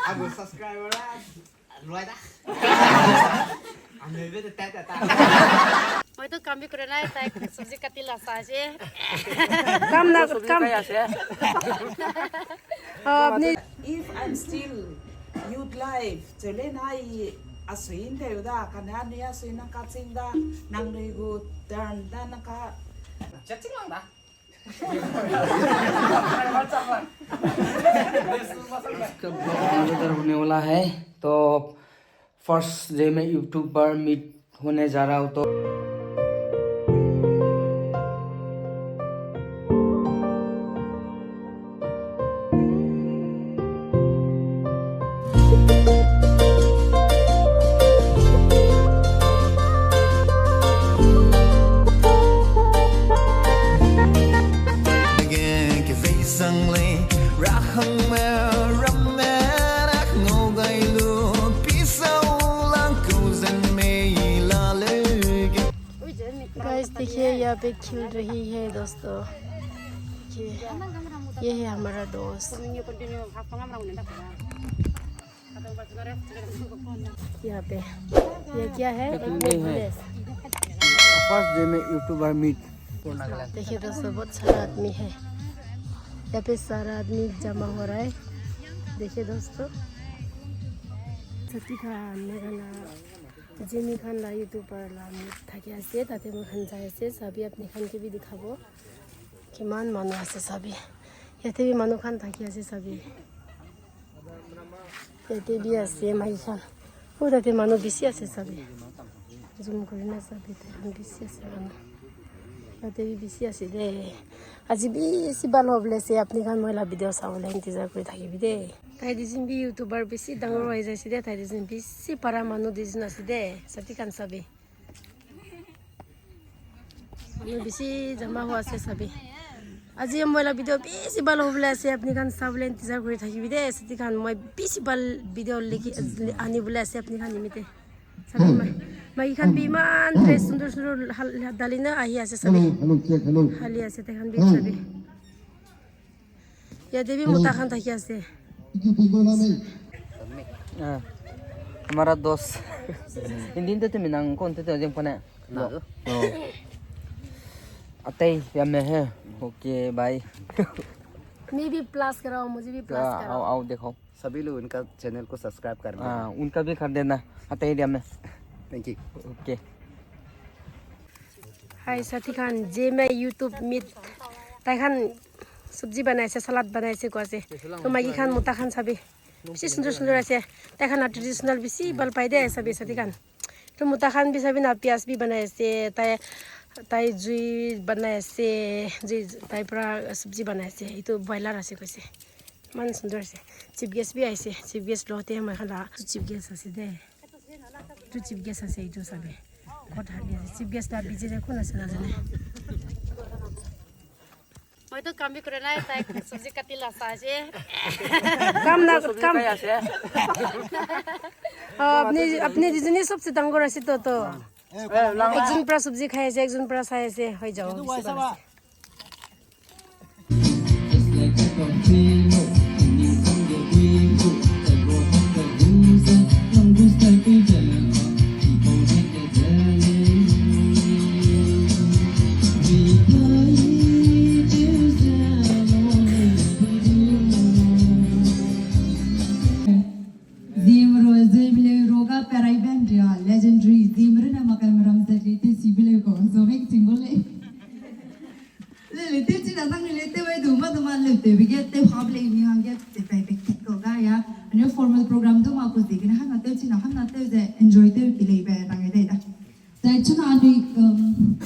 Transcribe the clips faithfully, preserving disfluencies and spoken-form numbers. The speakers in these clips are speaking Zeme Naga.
Agu subscriber la luai da. Anui be te tat ta. Moi to kam bi kure nai tai subji kati la sa je. Kam na kam. Kaya se. Oh, apni. If I'm still youth life, chele nai asui inde da, kane anui asui nang ka ching da, nangnui gu turn da nang ka. Chat ching lang da. इसका vlog मज़ेदार होने वाला है। तो first day में YouTuber meet होने जा रहा हूँ, तो गाइस, देखिए, यहाँ पे खेल रही है, दोस्तों। देखिए, ये है हमारा दोस्त। यहाँ पे, ये क्या है? एक मिनट। First day में YouTuber meet। देखिए दोस्तों, बहुत सारा आदमी है। यहाँ पे सारा आदमी जमा हो रहा है। देखिए दोस्तों, सती खान, मेघना, जिमी खान ला YouTuber ला meet thakia se, tate moi khan jai se, सभी अपनी खान के भी दिखाबो। किमान मानु आसे सभी। Yate भी मानु खान thakia se सभी। Yate भी आसे माई खान। ओ, tate मानु बेसी आसे सभी। Zoom करी ना सभी, ते हम बेसी आसे मानु। Yate भी बेसी आसे दे। Aji बेसी बाल होबले से अपनी खान मोइला video साबले इंतजार करी thaकी भी दे। ताई दिजिन भी YouTuber बेसी डंगर वाई जासी दे, ताई दिजिन बेसी para मानु दिजिन आसे दे, सती खान सभी। Manu bisi jama hua se sabi. Aji moi la video bisi bal hobule se apni khan sabule intizar kuri thakibi de. Sati khan moi bisi bal video leki ani bule se apni khan nimite. Sabi mai. Mai khan bi man dress sundur sundur hal, hal dalina ahi ase sabi. Hello, hello, check, hello. Hali ase te khan bi sabi. Yate bi mota khan thakia se. Ah, हमारा दोस्त. Hindi te temi nang kon te te jeng kone. Na do. Oh. Atei ya me he. Okay, bye. मैं भी plus कराओ, मुझे भी plus कराओ। आओ, आओ देखो। सभी लोग उनका channel को subscribe कर देना। हाँ, उनका भी कर देना। Atei ya me. Thank you. Okay. Hai sati khan, je me YouTube meet. Tai khan sabji banai se, salad banai se, kua se. To Maggi khan mota khan sabi. Bisi sundur sundur ase. Tai khan na traditional bisi bal pai de sabi sati khan. To mota khan bi sabi na piyaz bi banai se, tai, tai jui banai se, jui tai pra sabji banai se. Itu boiler ase kua se. Man sundur ase. Chief guest bi ai se. Chief guest lo te mai khan la. Chief guest ase de. Tu chief guest ase itu sabi. Kot hali ase. Chief guest la biji de kuna se na jane. Moi to kam bi kure nai tai sabji kati la sa se. Kam na kam. Oh, apni, apni dijuni sabse dangor ase to to. Ekjon pra sabji khai ase, ekjon pra sai ase, hoi jao. Zimro, Zimle, Roga, Perai Band ria, legendary, Zimre na makai maram zat le, te sibile ko, so mek chingole. Le, le, te china tang le, te wai du ma du ma le, te bige, te hab le, mi hang ge, te pai pe kit ko ga ya. Ane formal program du ma ko zi, gina hana te china, hana te ze enjoy te ki le be, tang ge de da. Te chuna ni, um,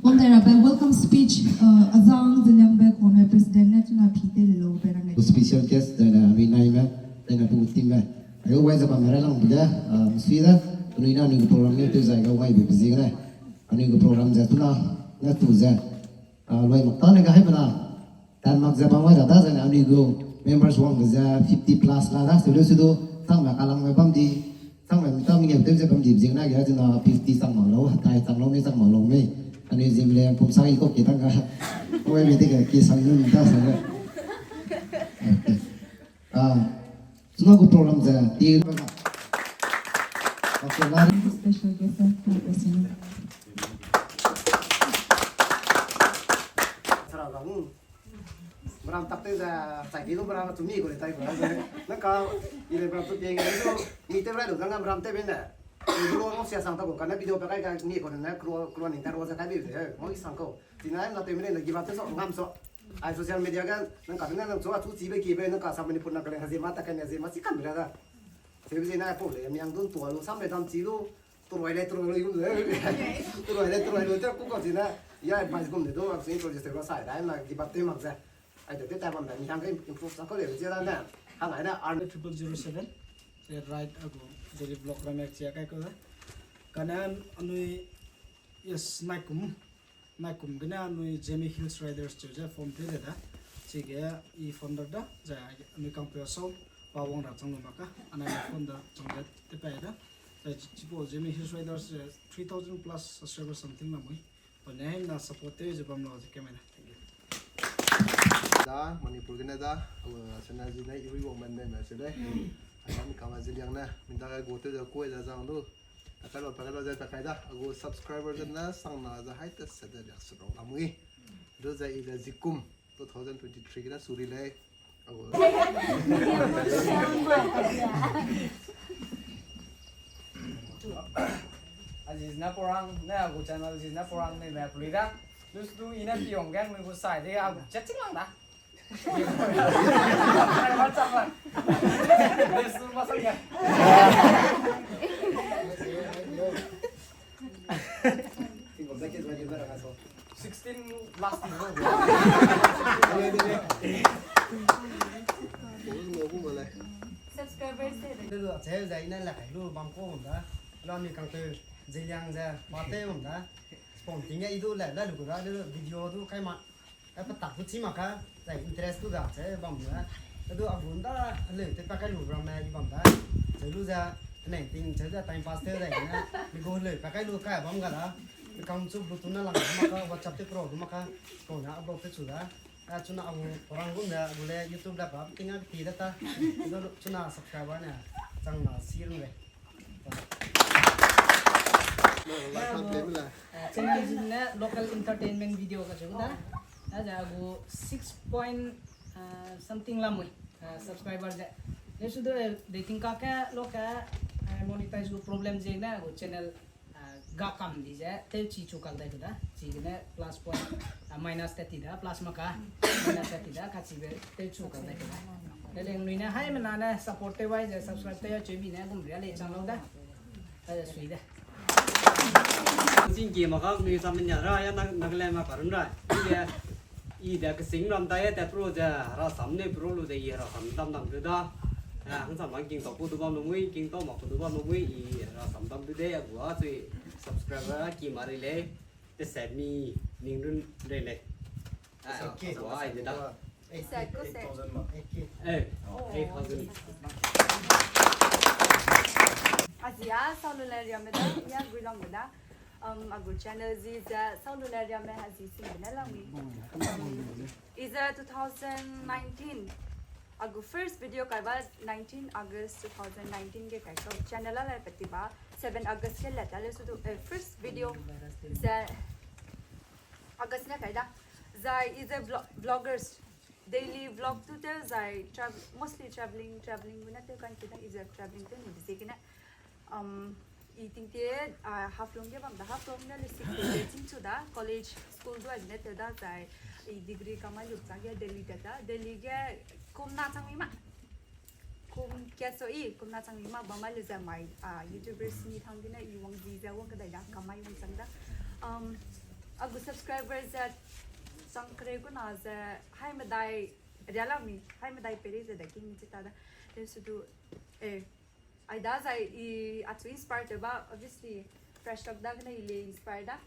Om dai rabe welcome speech, uh, azang zeliang be kome president ne chuna pi te le lo be rang le. Special guest dai na mi nai me, dai na bu team me. Ayo wai zaba mere lang bu de, uh, sui de, tunui na anui gu program ne tu zai ga wai bu busy ne. Anui gu program ze tuna, na tu ze. Uh, loi mak ta ne ga hai bana. Tan mak ze bam wai ra da zene anui gu members wang ze fifty plus la da, sedu sedu, sang me kalang me bam di, sang me mita mi nge te ze bam di, zing na ge zina fifty sang mak lo, tai sang lo me, sang mak lo me. Anui zim le pum sang i kok ki tang ga. Oi me te ke ki sang nu ta sang ga. Ah. Suna gu program ze, di ba ga. Okay, la. Special guest, uh, representing. Sara ga, hmm. Meram tak te ze, chai di lu meram chu mi gu le tai gu le. Nang ka, i le meram chu pieng lu, mi te rai lu, nang meram te ben de. Lu lu ngau sia sang ta gu, ka ne video pe kai ka mi gu ne, kru, kru ning ta ro ze kai bi de, ngau i sang kau. Tina na te mi ne, na give up te so, ngam so. Ai social media ga, nang ka ne, nang chu, chu chi be ki be, nang ka sa Manipur na ka le, hazi ma ta ka ne, hazi ma chi kam le da. Sebi zina pau le, miang dun tua lu, sam le dam chi lu, tuai le, tuai lu, yu le. Tuai le, tuai lu, te ku ka zina, ya advice gum de du, a introduce te ba sai, da, na give up te mak ze. Ai de, te ta bam da, mi hang ke improve sa ko le, zia da na. Hang ai na, ar triple zero seven, se right agu, daily vlog ramek chia kai ko da. Kana anui, yes, nai kum. Nai kum gene anui Zeme Hills Riders cheu ze form te de da. Chige i founder da, ze anui kangpeu sau, pa wang ra chang lu mak ka, anai founder chang de te pa da. Ze chipau Zeme Hills Riders, eh, three thousand plus subscribers something la mui. Pa ne na support te ze bam lo ze kemena. Thank you. Da, Manipur gene da, awa, sana zi ne, i wi wang man me me se le. Alam kama zi liang ne, min da ga go te da, koi da zang lu. Pakalo, pakalo, ze pakai da. Agu subscriber ze na sang na ze hai te se de liak se rong lamui. Du ze i ze zikum two thousand twenty-three gene suri lei. Agu. Aziz na porang, na agu channel Aziz na porang ne me puli da. Dus du i na piong gang me gu sai de agu chat ching lang da. Sixteen last year. Subscribers se de. Lu, che zai na la kai lu bam ko da. Lu mi kang te zeliang ze, ma te da. Spon ting ya i du la, la lu da, lu video du kai ma. Ai, pa tak tu chi mak ka, zai interest tu da, che bam da. Adu agun da, le te pa kai lu ram me i bam da. Che lu za, ne ting, che za time pass te da ne. Mi go le pa kai lu kai bam ga da. Mi kang chu Bluetooth na lang mak ka, WhatsApp te pro du mak ka. Ko na upload te chu da. A chu na agu orang gun da, agu le YouTube da pa, ting a ti da ta. Chu na subscriber ne, chang na si rung le. Channel zi ne local entertainment video ka chu da. A za gu six point, uh, something lamui, uh, subscriber ze. Ne su de dating ka ke lo ke, uh, monetize gu problem ze ne gu channel, uh, ga kam di ze te chi chu kak dai da. Chi ne plus point, uh, minus thirty da, plus maka minus thirty da, ka chi be te chu kak dai da. Leleng nui ne hai mena ne support te wai ze subscribe te ya chu mi ne gum ria le chang lo da. Sui de. Sing ke maka nui sam nya ra ya na, na le ma parun ra. Ye, i de ke sing ram ta ye te pro ze ra sam ne pro lu de i ra sam dam dam de da. A, han sam king to ku du bam lu mui, king to ma ku du bam lu mui, i ra sam dam de de ya gua sui subscriber ki ma ri le. Te se mi ning run re le. Ah, okay. Why de da? Eight thousand ma. Eh, eight thousand. Azia, sau lu le riam me da, ya gui lang me da. Um, agu channel zi ze, sau lu le riam me ha zi sing ne lang mi. Um, i ze two thousand nineteen. Agu first video kai ba nineteen August two thousand nineteen ge kai kau. Channel a le peti ba seven August ge let a le su du, eh, first video ze August ne kai da. Zai i ze vlog-, vloggers. Daily vlog tu te zai trav-, mostly traveling, traveling gu ne te kan ki da i ze traveling te ni de ze ki ne. Um, i ting te, ah, Haflong ge bam da, Haflong ne le sik te ching chu da, college, school du a ne te da zai, i degree kamai lu chang ge Delhi te da, Delhi ge kum na chang mi ma. Kum ke so i, kum na chang mi ma, bam mai lu ze mai, ah, YouTubers ni thang di ne i wang di ze wang kedai da, kamai wang chang da. Um, agu subscriber ze chang kere gu na ze, hai medai, ria la mi, hai medai pere ze da ki mi chita da. Then su du, eh, Aida zai i achu inspire te ba, obviously, Fresh Talk da gene i le inspire da.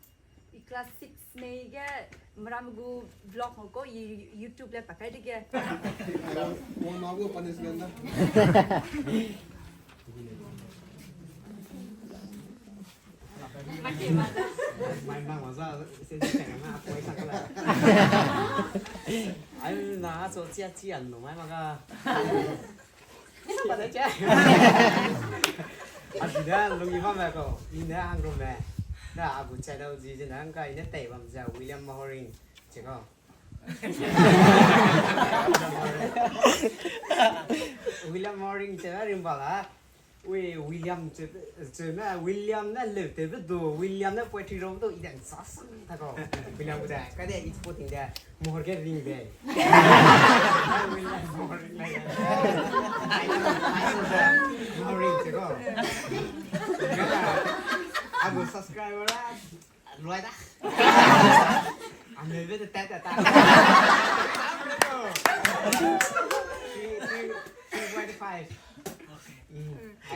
I class six mei ge meram gu vlog ngau ko i YouTube le pakai de ge. Mo ma gu punishment da. Mai mang ma za, se se na koi sak la. Ai na so chia chia no mai ma ga. Ba da che. A zi da lung i bam me ko, i ne hang rum me. Da a gu channel zi zi na hang kai ne tei bam ze William Mahoring che ko. William Mahoring che na ring ba la. Ui, William che, che na William na leu te be do, William na poetry ro do, i dan sa sang ta ko. William gu da, ka de i po ting de, mohor ge ring de. William mohor ring de. Mohor ring che ko. A gu subscriber la. Luai da. Am leu be de tat tat tat. Three, three, three point five. Mm. I, I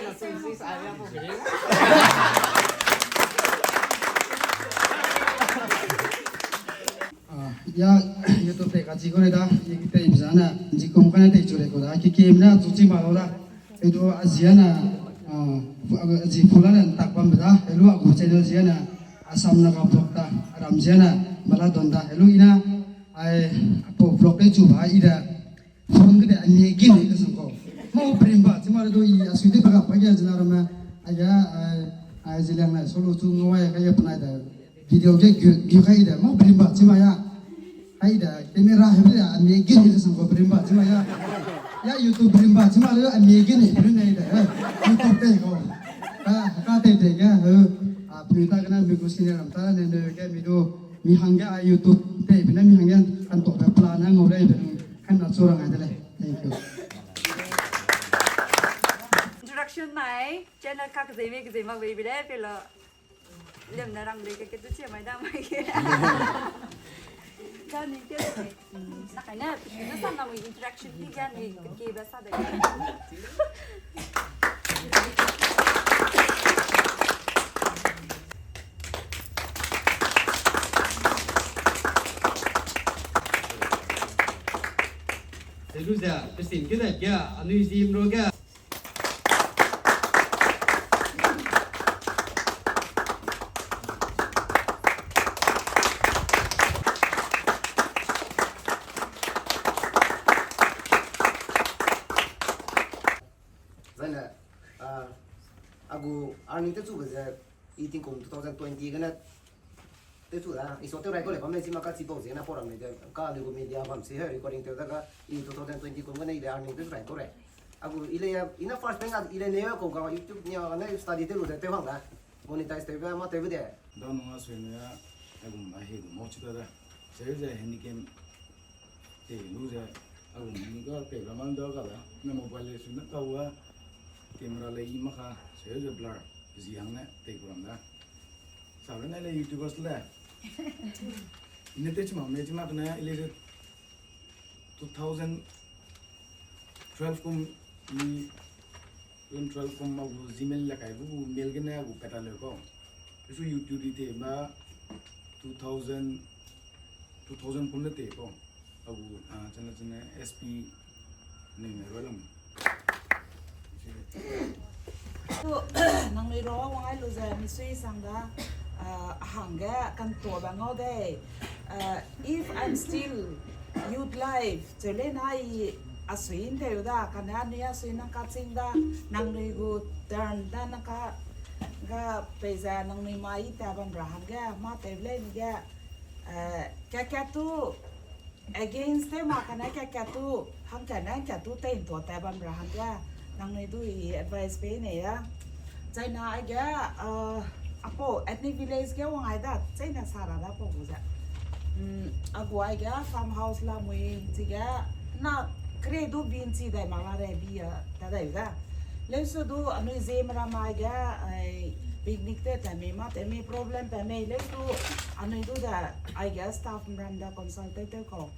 know, since this I have a video. Ah, ya, YouTube te ka chi ko re da, i tei bi zane, ji kum ka ne tei chu re ko da, ki kim na chu chi ma lo da. Edu a ziana, ah, a zi pula ne tak bam da, elu a gu channel ziana, Assam Naga vlog da, aram ziana, mala don da, elu ina, ai, apo vlog te chu ba, i da, phone ke de, a mi gin ne ke sang ko. Mau prim ba, chi ma le du i, a sui de pa ga pa ge zina ram me, a ya, ai, ai, zi liang na, solo chu ngau ai, ka ya pa nai da, video ge gu, gu kai da, mau brimba, chi ma ya. Hai da, camera he da, a mi gin he sang ko brimba, chi ma ya. Ya YouTube brimba, chi ma le, a mi gin he brim ne da, eh. YouTube te ko. Ka, ka te te ge, eh. A, bri ta gana mi gu senior ram ta ne, ne ge mi du, mi hang ge a YouTube te, bi ne mi hang ge, kan to pe plan na ngau le, bi ne, kan na chu rang ai de le. Thank you. Introduction nai, channel ka ke zeme, ke zeme, be, be le, be lo. Lem na rang de ke ke tu che mai da mai ke. Ka ni ke ke. Na kai na, na sa na mo interaction ni ga ni ke ba sa de. Te lu ze, pesin ke da ke, anui zim ro ke. Zaine, ah, a gu earning te chu be ze, i tingkum two thousand twenty gene, te chu da, i so te rai ko le bam le chi ma ka chi bau ze na program ne de, ka lu gu media bam si he recording te da ka, i two thousand twenty kum gene i le earning te chu rai ko re. A gu i le, i na first time a i le ne ko ka YouTube nia ne study te lu de te hang da. Monetize tewbe, mâ tewbe de. Da nung a sui ne, a gum a he gum mau chi ta da. Zeu ze handy cam te lu ze, a gum ni ga pe ga man da ga da. Na mobile le sui na ka wa, camera le i ma ka, zeu ze blur, zi hang ne, te ku ram da. Sa re ne le YouTubers le. I ne te chi ma me chi ma ne, i le ze two thousand twelve kum, i, two thousand twelve kum a gu Gmail le kai gu mail gene a gu peta le ko. Isu YouTube di te ma two thousand, two thousand kum le te ko. A gu, ah, chana chana S P ne me roi lam. Tu, nangnui ro wang ai lu ze, mi sui sang da, ah, hangge kan to ba ngau dei. Ah, if I'm still youth life, cheu lei na i a sui nteu da, kane anui a sui nang ka ching da, nangnui gu turn da nang ka, ga pei ze nangnui mai ta bam ra hangge, mâ tewbe lei ni ge, eh, ka ka tu, against te ma kane ka ka tu, hang kane ka tu tei nto ta bam ra hangge, nangnui du i advice pei ne ya. China aige, ah, apo ethnic village ge wang ai da, China sara da apo gu ze. Mm, a gu aige farmhouse lamui, chige na kre du bin chi dai ma la re bi ya, ta dai da. Leuse du anui zeme ra mai ge, ai, picnic te ta mi ma te mi problem pe mi leuse du anui du da aige staff ram da consult te te ko.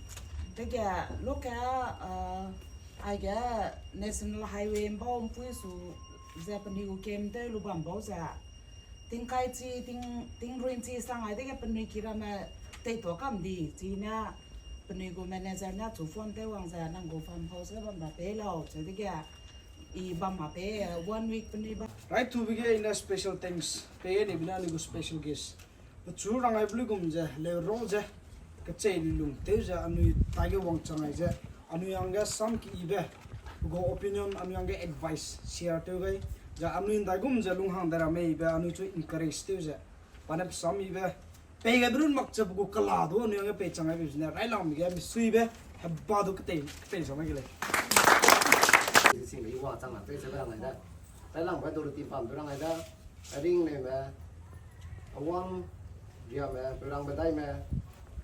Te ge loke, ah, aige National Highway mbau mpui su ze penui gu kem te lu bam bau ze. Tingkai chi, ting, tingruin chi sang ai dege penui ki ramme tei to kam di, chi ne penui gu manager ne chu phone te wang ze nang gu farmhouse ge bam ra pei lau, cheu dege i bam ma pei, one week penui bam. Right to be ge in a special thanks. Pei ge ni bina ni gu special guest. Pechu rang ai blu gum ze, leu ro ze, kechei lung tew ze, anui taige wangchang ai ze, anui hangge sam ki ibe, Pe gu opinion anui hangge advice share tew gai. Ze anui ndaigum ze lunghang de ramme ibe anui chu encourage tew ze. Pa ne pe sam ibe. Pei gai berun mak ze pe gu kela du anui hangge pei chang gai be zene. Railangbe ge misuibe. Heba du ketei, ketei zau mai ge lei. Sing i wa chang na tei se rang ai da. Railangbe du ti pam du rang ai da. Ring ne me. Awang riame, pe rangbe daime,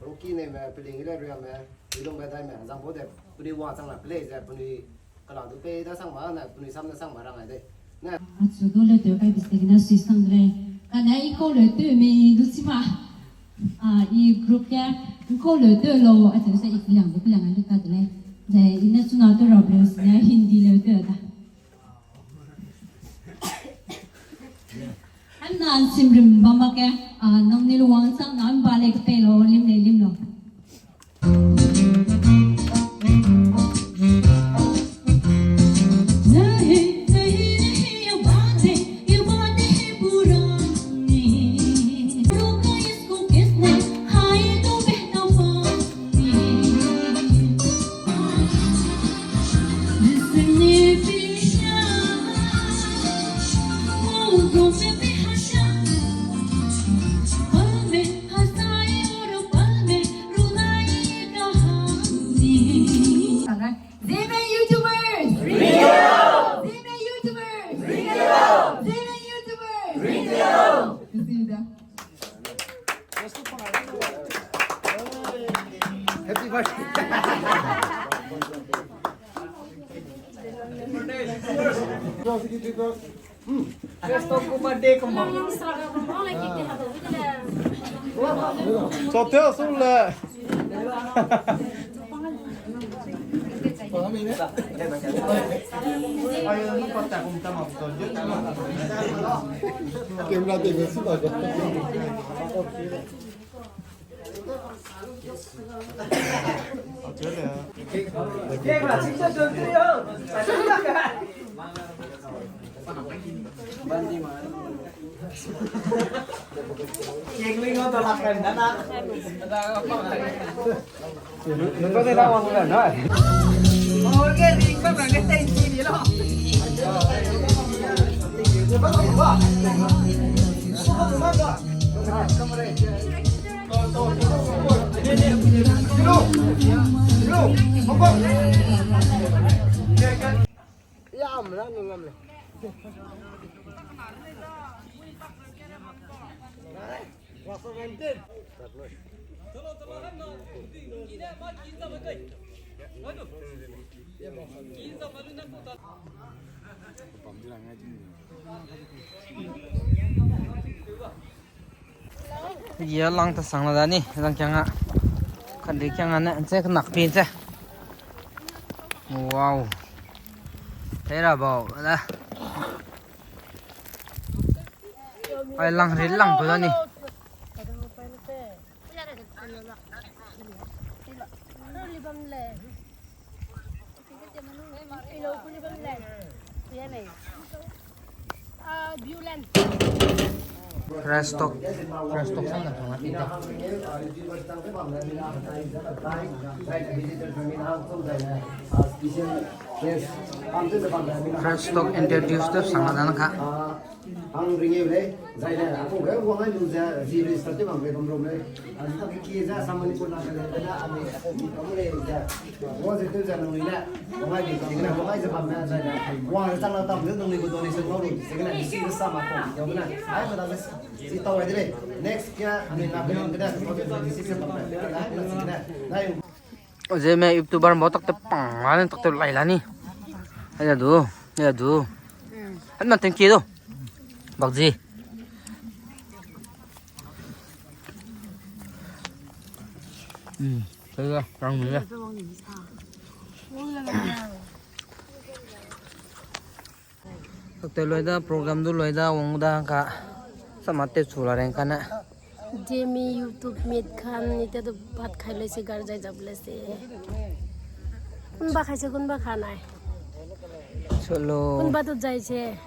Rocky ne me, pe ling le riame, pe lungbe daime, zangbo de, penui wa chang la, pe lei ze, penui kala du pei da sang ma, ne, penui sam ne sang ma rang ai de. Ne. Achu du le teu kai bisi gina sui sang de lei. Kane i kau le teu mi du si ma. A, i group ke, i kau le teu lo, achu se i kiliang du kiliang ai lu ta de lei. Ze, i ne chuna teu ra ble si ne, Hindi le teu da. Ana simrim bam mak ge, a, nang ni luang sang na mba le ke pe lo, lim le lim lo. Zeme YouTubers! Zeme YouTubers! Zeme YouTubers! Zeme YouTubers! Happy birthday. First of all, birthday kemba. Sote sung le. Camera de sung le. Ye lang ta sang la da ni, lang kiang a. Kan ri kiang a ne, nche kenak pi nche. Wow. Tei ra bau da. Ai lang ri lang ko da ni. Restock, restock sang na thang na pin da. Restock introduce te sang na dan ka. Ang ringeu lei, zai ne, aku ge wang ai lu ze, zi register te bang ge bam rom lei. Ang ta ki ki ze, sa Manipur na ge lei, na, ami, mi kam lei ze. Wang ze tu ze nang lei ne, wang ai bi kam ne, wang ai ze bam ne, zai ne. Wang ze chang na tam ze nang lei bu donation ngau lu, ze ge ne, si ze sa ma ko, yau ge ne. Ai ma da ze, si tau ai de lei. Next kia, ami na ge lei ge ne, two thousand twenty-six ze bam ne. Ai ma da ze ge ne. Nai. Zeme YouTuber mbo tak te pang la ni, tak te lai la ni. Haya du, haya du. Hana thank you du. Bakji. Hmm, kaya, rang ni ya. Takte loi da, program du loi da, wang da ka. Sama te chu la reng ka na. Zeme YouTube meet khan, ni te du pat khai le se gar zai zap le se. Kun ba khai se, kun ba kha nai. Chalo. Kun ba du zai se.